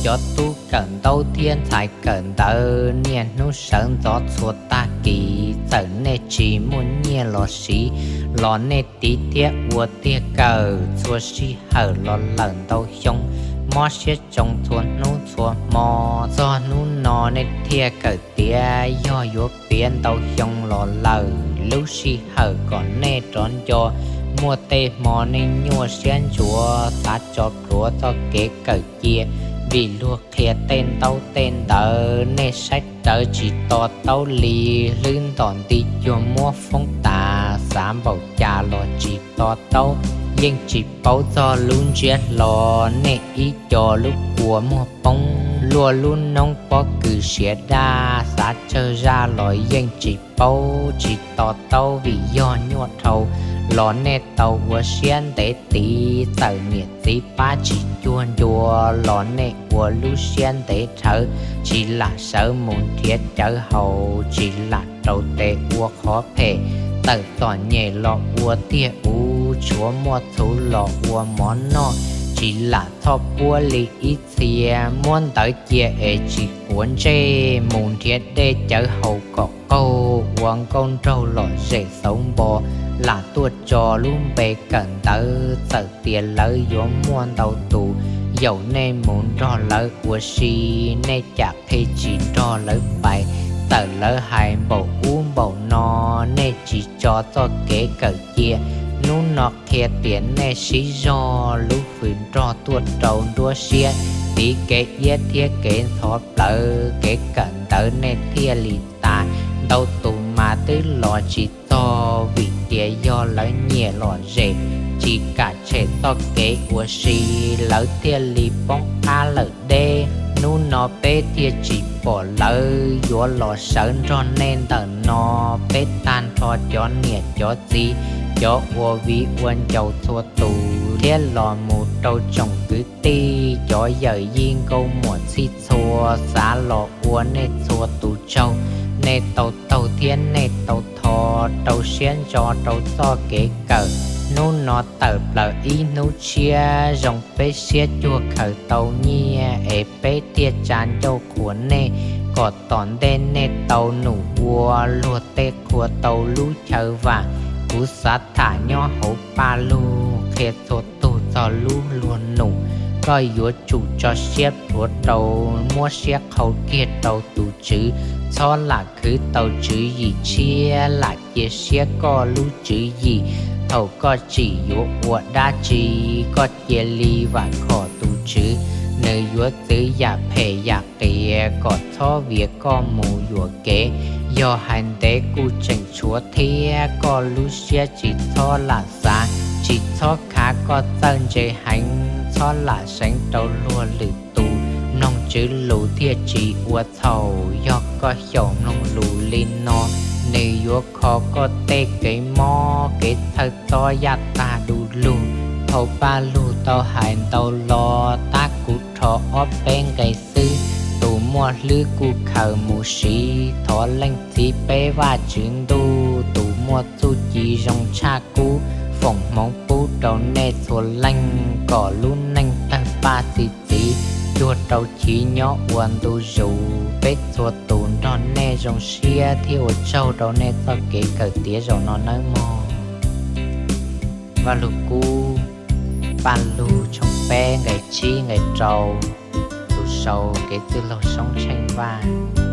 Cov tub kawm ntaub thiab ntxhais kawm ntawv, niaj hnub sawv ntxov txhua tag kis, txawm nej tsis muaj nyiaj los siv, los nej tiv thiab ua tiag kawm txhua sij hawm los lawm ntau xyoo, mob siab tsoo txhua hnub txhua hmo. Txog hnub no nej thiaj kawm tiav, yog yuav piav ntau xyoo los lawm. Lub sij hawm kom nej rov nco, muaj tej hmo nej nyuaj siab ntsuav, xav tso plhuav txoj kev kawm cia, vim luag qhia tej ntaub tej ntawv nej saib rawv tsis to taub li. Hlwb ntom nti cuag muab foob tas, xav npaum cas los tsis to taub, yeej tsis paub txog lub ntsiab hlo. Nej ib co lub kua muag poob, luaj lub noob pob kws siav daj, xav tsawg zaj los yeej tsis paub tsis to taub vim yog nyuaj dhau. Los nej tau ua siab ntev tiv, txawm niam txiv pab tsis cuag ncua, los nej ua lub siab ntev dhawv, tsis lam sawv mus nrhiav cawv haus, tsis lam rau tes ua qhov phem, tawm txom nyem los ua tiag uv, tshuav muaj txhuv los ua mov noj, tsis lam txhoj puab li ib txhia, muab ntawv cia es tsis quav ntsej, mus nrhiav dej cawv haus kom qaug, ua nkauj nraug lom zem xauv npo, lam tuaj tso lub npe kawm ntawv, txawm tias lawv yuav muaj ntau tus, yaum nej mus nrog lawv ua si, nej cam qhia tsis nrog lawv pais, txawm lawv hais npaum ub npaum no, nej tsis tso txoj kev kawm cia. Hnub no qhia tias nej sib zog, lub hws nrog tuaj rau nruab siab, tiv kev iab thiab kev ntxhov plawv, kev kawm ntawv nej thiaj li tas. Ntau tus mas twb los tsis txog, vim tias yog lawv nyiam lom zem, tsis kam tshem txoj kev ua si, lawv thiaj li poob qab lawm deb. Hnub no peb thiaj tsis pom lawv, yuav los sawv nrog nej ntawm no, peb tag nrho cov niam cov txiv, cov ua viv ua ncaus txhua tus, thiab los mus rau tsoom kwv tij, cov yawm yij nkauj muam txhij txhua, xav los ua nej txhua tus tsaug. Nej tau taug thiab nej tau tho, rau siab ntso rau txoj kev kawm. Hnub no tawm plaws ib hnub tshiab, zoo peb siab cuag khaws tau nyiaj, es peb thiaj tsa ncauj qhuas nej, kom tom ntej nej tau num ua luag tej qhua tau lub chaw vam. Kuv xav tham nyob hauv Paj Lug qhia txhua tug txog lub luag num. Koj yuav tsum tso siab plhuav rau, muab siab qhau kiag rau tus tswv, txhob lam khwv tau tswv yim tshiab, lam cia siab koj lub tswv yim. Thaum koj tsim yuav ua dab tsi, koj cia li vam khom tus tswv, nws yuav txwv yam phem yam qias kom txhob vias koj mus yuam kev. Yog hais ntev kuj tseem tshuav thiab, koj lub siab tsis txhob lam xav, tsis txhob khav koj txawj ntse heev, txhob lam seev rau luag lwm tus, mloog tswv lus thiaj tsis ua txhaum. Yog koj xyaum mloog lus li no, nws yuav kho koj tej kev mob kev txhawj txob yaj tag du lug. Phau Paj Lug tau hais ntau los, tab kuv rho ob peb nqe xwb. Tus muaj hlwb kuj khaws mus siv, thov leej txiv peb Vajtswv Ntuj, tus muaj txuj ci zoo tshaj kub, foom hmoov pub rau nej txhua leej, kom lub neej tawg paj txi txiv, cuag rau chiv nyob ua ntu zus. Peb txhua tus nrog nej zoo siab thiab ua tsaug rau nej txoj kev kawm tiav zaum no nawb mog. Vaj Lug Kub, Paj Lug tshooj peb nqe tsib nqe rau, tus sau Kev Txwj Laug Soob Tsheej Vaj.